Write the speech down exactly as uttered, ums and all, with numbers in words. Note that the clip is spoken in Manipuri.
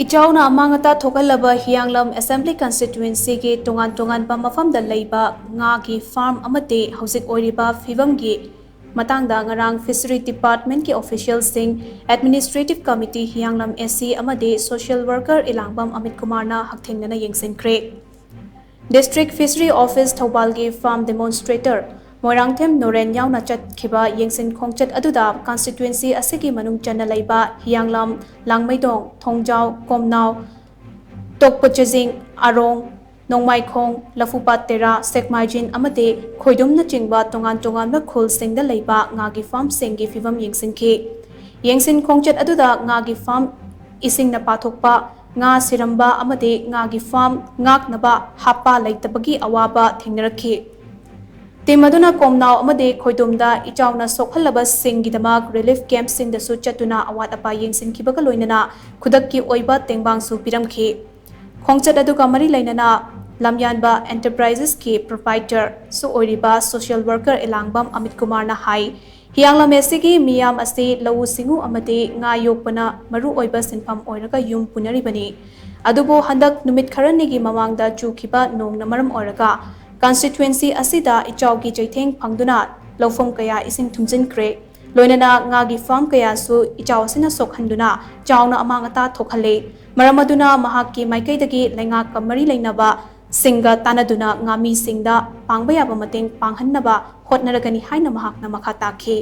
ꯏꯆꯥꯎꯅ ꯑꯃꯥꯡ ꯑꯇꯥ ꯊꯣꯛꯍꯜꯂꯕ ꯍꯤꯌꯥꯡꯂꯝ Assembly Constituencyꯒꯤ ꯇꯣꯉꯥꯟ ꯇꯣꯉꯥꯟꯕ ꯃꯐꯝꯗ ꯂꯩꯕ ꯉꯥꯒꯤ farm ꯑꯃꯗꯤ ꯍꯧꯖꯤꯛ ꯑꯣꯏꯔꯤꯕ ꯐꯤꯕꯝꯒꯤ ꯃꯇꯥꯡꯗ ꯉꯔꯥꯡ Fishery Departmentꯀꯤ officialꯁꯤꯡ, Administrative Committee ꯍꯤꯌꯥꯡꯂꯝ AC ꯑꯃꯗꯤ social worker ꯏꯂꯥꯡꯕꯝ ꯑꯃꯤꯠ ꯀꯨꯃꯥꯔꯅ ꯍꯛꯊꯦꯡꯅꯅ ꯌꯦꯡꯁꯤꯟꯈ꯭ꯔꯦ꯫ District Fishery Office ꯊꯧꯕꯥꯜꯒꯤ farm demonstrator Moirangthem Noren ꯌꯥꯎꯅ ꯆꯠꯈꯤꯕ ꯌꯦꯡꯁꯤꯟ ꯈꯣꯡꯆꯠ ꯑꯗꯨꯗ constituency ꯑꯁꯤꯒꯤ ꯃꯅꯨꯡ ꯆꯟꯅ ꯂꯩꯕ ꯍꯤꯌꯥꯡꯂꯝ, ꯂꯥꯡꯃꯩꯗꯣꯡ, ꯊꯣꯡꯖꯥꯎ, ꯀꯣꯝꯅꯥꯎ, ꯇꯣꯛꯄ ꯆꯤꯖꯤꯡ, ꯑꯔꯣꯡ, ꯅꯣꯡꯃꯥꯏꯈꯣꯡ, ꯂꯐꯨꯄꯥꯠ ꯇꯦꯔꯥ, ꯁꯦꯛꯃꯥꯏꯖꯤꯟ ꯑꯃꯗꯤ ꯈꯣꯏꯗꯨꯝꯅꯆꯤꯡꯕ ꯇꯣꯉꯥꯟ ꯇꯣꯉꯥꯟꯕ ꯈꯨꯜꯁꯤꯡꯗ ꯂꯩꯕ ꯉꯥꯒꯤ farmꯁꯤꯡꯒꯤ ꯐꯤꯕꯝ ꯌꯦꯡꯁꯤꯟꯈꯤ꯫ ꯌꯦꯡꯁꯤꯟ ꯈꯣꯡꯆꯠ ꯑꯗꯨꯗ ꯉꯥꯒꯤ farm ꯏꯁꯤꯡꯅ ꯄꯥꯊꯣꯛꯄ, ꯉꯥ ꯁꯤꯔꯝꯕ ꯑꯃꯗꯤ ꯉꯥꯒꯤ farm ꯉꯥꯛꯅꯕ ꯍꯥꯞꯄ ꯂꯩꯇꯕꯒꯤ ꯑꯋꯥꯕ ꯊꯦꯡꯅꯔꯛꯈꯤ꯫ Team ꯑꯗꯨꯅ ꯀꯣꯝꯅꯥꯎ ꯑꯃꯗꯤ ꯈꯣꯏꯗꯨꯝꯗ ꯏꯆꯥꯎꯅ ꯁꯣꯛꯍꯜꯂꯕꯁꯤꯡꯒꯤꯗꯃꯛ relief campꯁꯤꯡꯗꯁꯨ ꯆꯠꯇꯨꯅ ꯑꯋꯥꯠ ꯑꯄꯥ ꯌꯦꯡꯁꯤꯟꯈꯤꯕꯒ ꯂꯣꯏꯅꯅ ꯈꯨꯗꯛꯀꯤ ꯑꯣꯏꯕ ꯇꯦꯡꯕꯥꯡꯁꯨ ꯄꯤꯔꯝꯈꯤ꯫ ꯈꯣꯡꯆꯠ ꯑꯗꯨꯒ ꯃꯔꯤ ꯂꯩꯅꯅ ꯂꯝꯌꯥꯟꯕ Enterprisesꯀꯤ proprietorꯁꯨ ꯑꯣꯏꯔꯤꯕ social worker ꯏꯂꯥꯡꯕꯝ ꯑꯃꯤꯠ ꯀꯨꯃꯥꯔꯅ ꯍꯥꯏ, ꯍꯤꯌꯥꯡꯂꯝ ACꯒꯤ ꯃꯤꯌꯥꯝ ꯑꯁꯤ ꯂꯧꯎ ꯁꯤꯡꯎ ꯑꯃꯗꯤ ꯉꯥ ꯌꯣꯛꯄꯅ ꯃꯔꯨ ꯑꯣꯏꯕ ꯁꯤꯟꯐꯝ ꯑꯣꯏꯔꯒ ꯌꯨꯝ ꯄꯨꯅꯔꯤꯕꯅꯤ꯫ ꯑꯗꯨꯕꯨ ꯍꯟꯗꯛ ꯅꯨꯃꯤꯠ ꯈꯔꯅꯤꯒꯤ ꯃꯃꯥꯡꯗ ꯆꯨꯈꯤꯕ ꯅꯣꯡꯅ ꯃꯔꯝ ꯑꯣꯏꯔꯒ constituency ꯑꯁꯤꯗ ꯏꯆꯥꯎꯒꯤ ꯆꯩꯊꯦꯡ ꯐꯪꯗꯨꯅ ꯂꯧꯐꯝ ꯀꯌꯥ ꯏꯁꯤꯡ ꯊꯨꯝꯖꯤꯟꯈ꯭ꯔꯦ꯫ ꯂꯣꯏꯅꯅ ꯉꯥꯒꯤ farm ꯀꯌꯥꯁꯨ ꯏꯆꯥꯎ ꯑꯁꯤꯅ ꯁꯣꯛꯍꯟꯗꯨꯅ ꯆꯥꯎꯅ ꯑꯃꯥꯡ ꯑꯇꯥ ꯊꯣꯛꯍꯜꯂꯦ꯫ ꯃꯔꯝ ꯑꯗꯨꯅ ꯃꯍꯥꯛꯀꯤ ꯃꯥꯏꯀꯩꯗꯒꯤ ꯂꯩꯉꯥꯛꯀ ꯃꯔꯤ ꯂꯩꯅꯕ ꯁꯤꯡꯒ ꯇꯥꯟꯅꯗꯨꯅ ꯉꯥꯃꯤꯁꯤꯡꯗ ꯄꯥꯡꯕ ꯌꯥꯕ ꯃꯇꯦꯡ ꯄꯥꯡꯍꯟꯅꯕ ꯍꯣꯠꯅꯔꯒꯅꯤ ꯍꯥꯏꯅ ꯃꯍꯥꯛꯅ ꯃꯈꯥ ꯇꯥꯈꯤ꯫